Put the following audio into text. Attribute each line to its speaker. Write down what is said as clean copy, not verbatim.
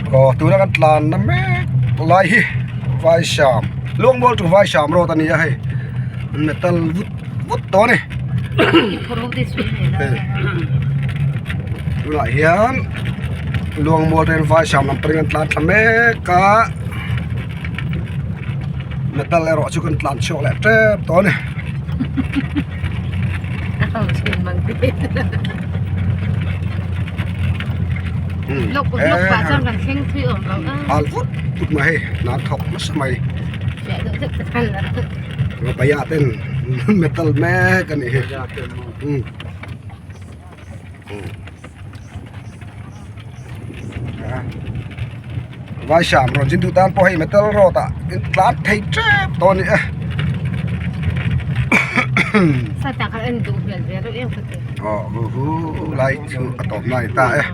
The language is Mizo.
Speaker 1: Aw tuna kan tlanna mek lai hi Vaisham Luangmual to Vaisham road a ni a hei metal vut vut tawh a ni tunah hian Luangmual train Vaisham lam pawhin kan tlan thla mek a metal erawh chu kan tlan chhuak leh tep tawh a ni. Al vut vut mai hei hna an thawk nasa mai paya ten metal mek a nih hi Vaisham rawn zin duh tan pawh hei metal road ah in tlan thei tep tawh a ni e. Aw hu hu lai chu a tawp na a ni ta e.